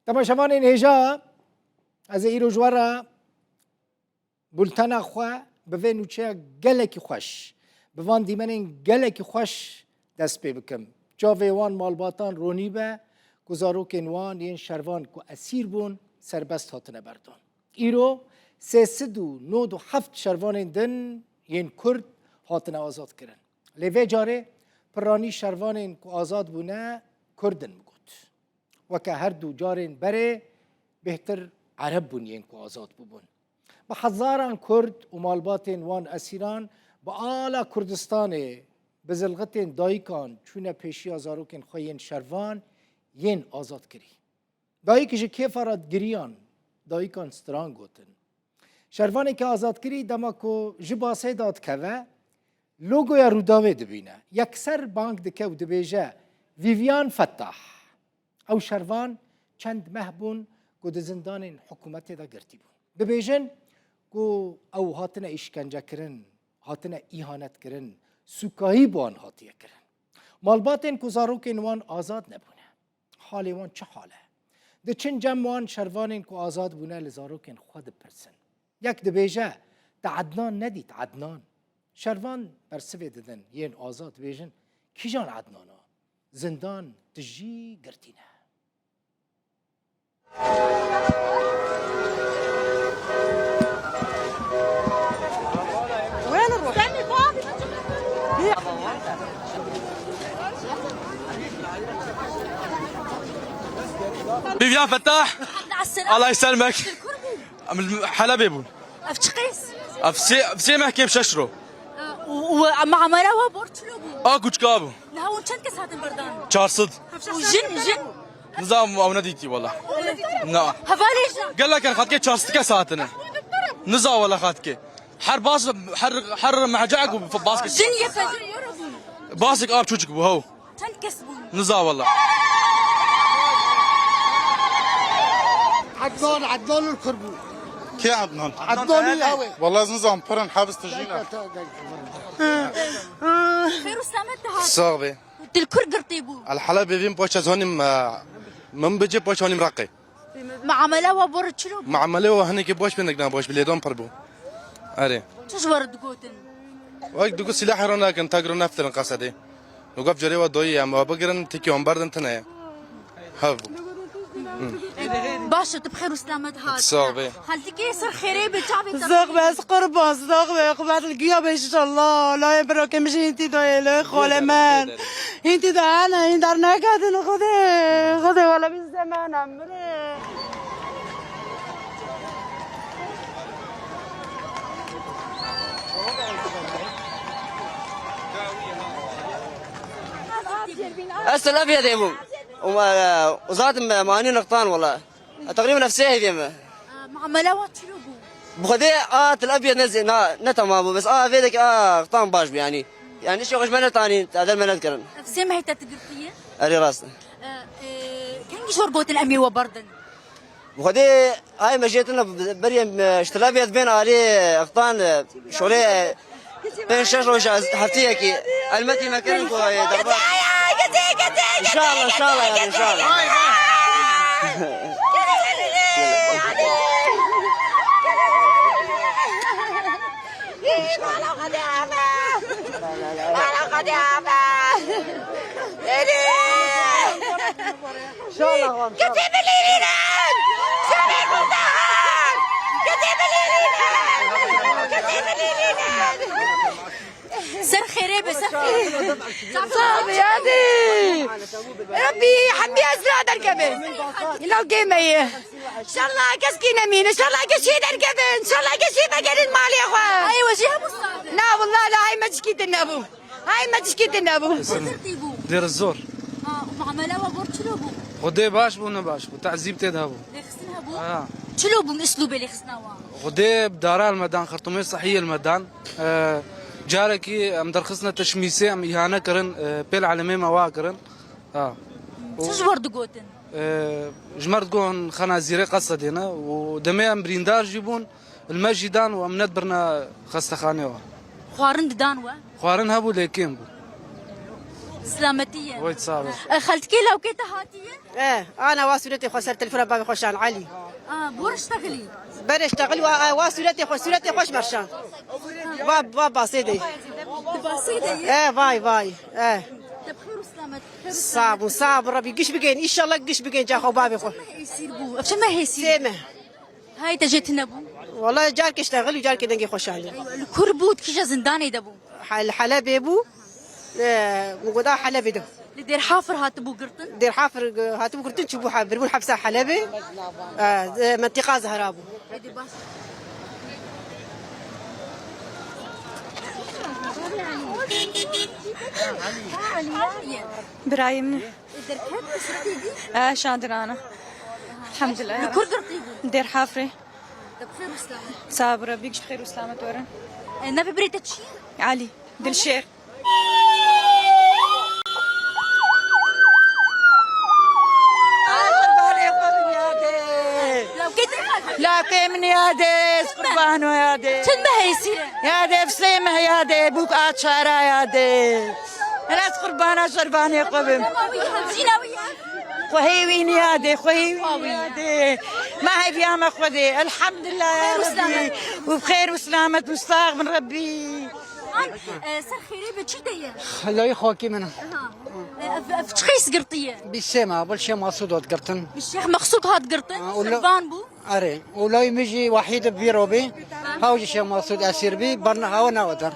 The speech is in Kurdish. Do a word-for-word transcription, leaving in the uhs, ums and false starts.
Temaşevanên hêja, ez ê îro ji we re bultena xwe bi vê nûçeya gelekî xweş, bi van dîmenên gelekî xweş dest pê bikim. Çavê wan malbatan ronî be ku zarokên wan yên şervan ku esîr bûn, serbest hatine berdan. Îro sê sed û nod û heft şervanên din yên Kurd hatine azad kirin. Lê vê carê piranî şervanên ku azad bûne Kurd in, min got. Weke her du carên berê bêhtir Ereb bûn yên ku azad bûbûn. Bi hezaran Kurd û malbatên wan esîran bi ala Kurdistanê bi zilxitên dayikan çûne pêşiya zarokên xwe yên şervan yên azadkirî. Dayik ji kêfa re digiriyan, dayikan stran gotin. Şervaneke azadkirî dema ku ji basê de dikeve, logoya Rûdawê dibîne. Yekser bang dike û dibêje, Vivian Fettah. Ew şervan çend meh bûn ku di zindanên hikûmetê de girtî bûn. Dibêjin ku ew hatine îşkencekirin, hatine îhanetkirin, sûkayî bi wan hatiye kirin. Malbatên ku zarokên wan azad nebûne. Halê wan çi hal e? Diçin cem wan şervanên ku azad bûne li zarokên xwe dipirsin. Yek dibêje, Te Ednan nedît, Ednan? Şervan bersivê didin, yên azad dibêjin, Kîjan Ednan a? Zindan tijî girtî ne. Vivian Fettah. Allah yesselmek. Em li Helebê bûn. Ev çi qîs? Ev sê, ev sê meh kêm şeş ro. Û, û, û, muamele wa bor çilo bû? A kuçka bû. Niha hûn çend kes hatin berdan? Çar sed. Û jin, jin? Nizam ew nedîtî wala. Na. Hevalê jin? Gelek her xatkê çar sed kes hatine. Niza wala xatkê. Her bas, her, her mehcek û bas. Jin yek e, jin yoro bû. Basik a biçûçik bû, hew. Çend kes bûn? Niza wala. Ednan, Ednan li kur bû. Kê Ednan? Ednan ew ê. Wala ez nizam, pirin hebis tijîne. Xêr û selamet dihat. Sax be. Til kur girtî bû. El Helebê vîn paşa zanîm, e, min bicê paşa zanîm Reqê. Muamele wa bor çilo bû? Muamele wa hinekî baş bû, hinek ne baş bû, lêdan pir bû. Erê. Çi ji we re digotin? Wek digot silahê re nekin, tag re neftirin qesedê. Û gef carê wa dayî em wa bigirin, tikî wan berdin tune ye. Hev bû. Baş e, tu bi xêr û selamet hat. Sax be. Xaltikê ser xêrê be, çavê te. Sax be, ez qurban, sax be, xwe li giya be inşallah. Layê birokê min jî hîn tî dayê, layê xalê min. Hîn tî de hene, hîn derneketine Xwedê. Xwedê wele bî zemen em mirê. Ez Tel Abyadê bûm. Û, e, uzatim, e, mani noktan wala. E, teqrîben ev sê heyvê me. E, muamele wa çilo bû? Bi Xwedê a Tel Abyad ne zê-, na, ne temam bû. Bes a vêdek a tam baş bû yani. Yani şoxş me netanî, tadel me nedkirin. Ev sê mehê te tu girtiye? Erê rast. E, e, kengî jor gotin em ê we berdin? Bi Xwedê ay me jê tune beriyê, e, ji Tel Abyad bên alî, e, Ixtan, e, şolê, e, pênc şeş roj ez heftiyekî elmetî me kirin ku, e, derba. İnşallah, inşallah yani, inşallah. Şala wan, şala. Ketê bilîrînin! Şerê Kurdan! Ketê bilîrînin! Ketê bilîrînin! Ser xêrê be, ser xêrê. Sağ ol, hadi. Rabbi, hemî ez la derkeve. Law gêmeye. Şala keskî nemîne, şala keşî derkeve. Şala keşî vegerin malê xwe. Ay, we jî hemû sade. Na, wallah, la, ay me çikî din nebû. Hay me tişkî din nebû. Çi girtî bû? Dêr zor. Ha, û muamele we bor çilo bû? Xwedê baş bû, ne baş bû. Tezîb tê de hebû. Lêxistin hebû? Ha. Çilo bûn îslûbê lêxistina wan? Xwedê dara li me dan, xirtumê sehiyê li me dan. E, carekî em derxistine teşmîsê, em îhane kirin, e, pêl elimê me wa kirin. Ha. Çi ji we re digotin? E, ji me re digotin xena zîrê qesedê ne û demê em birîndar jî bûn. Li me jî dan û em nedibirne xestexanê we. Xwarin didan we? Xwarin hebû lê kêm bû. Selametî ye. Wê sax be. E, xeltikê lawkê te hatiye? E, ana wa sûretê xwe ser telefona bavê xwe şan Elî. A, bor iştexilî. Berê iştexilî wa, wa sûretê xwe, sûretê xwe ji me şan. Va, va basê de. Di basê de ye? E, vay, vay. E. Te bi xêr û selamet. Sax bû, sax bû, Rebî giş bigên. Înşallah giş bigên caxa bavê xwe. Meh êsîr bû. Ev çi meh êsîr? Sê meh. Hay te jê tune bû? Wala carkê iştexil û carkê dengê xwe şandiye. Li kur bû, di kîja zindanê de bû? He-, li Helebê bû. Ee, min goda Helebê de. Li Dêrhafir hatibû girtin? Dêrhafir, e, hatibû girtin, çûbû he-, biribûn hepsa Helebê. Ee, e, mentiqa Zehra bû. Êdî baş. Birayê min. Derket, suretê dî? E, şandinana. Elhamdulillah. Li kur girtî bû? Dêrhafrê. Te bi xêr û selamet. Sax bû, Rebî ji xêr û selamet werin. E, navê birê te çi ye? Elî, Dilşêr. Ay, qurbanê xwe bin yadê. Lawkê te hatiye? Lawkê min yadê, ez qurbano yadê. Çend meh êsî ye? Yadê, ev sê meh yadê, bûk a çara yadê. Her ez qurbana şervanê xwe bim. Dema wî ye, hevjîna wî ye? Xwehê wî niyadê, xwehê wî niyadê. Me heviya me Xwedê. Elhamdulillah ya Xêr û Rebî. Selamet. Û bi xêr û selamet û sax bin Rebî. An, e, ser xêrê bi çi te ye? Layê xakî min e. Ha. E, ev, ev çi qeys girtiye? Bi sê me, bil Şêx Masûd hat girtin. Bi Şêx Mexsûd hat girtin? Ha, û lo- Şervan bû? Erê. Û layê min jî Wahîd bi vî robî. Haw jî Şêx Masûd esîr bî, berna hawa nawe der.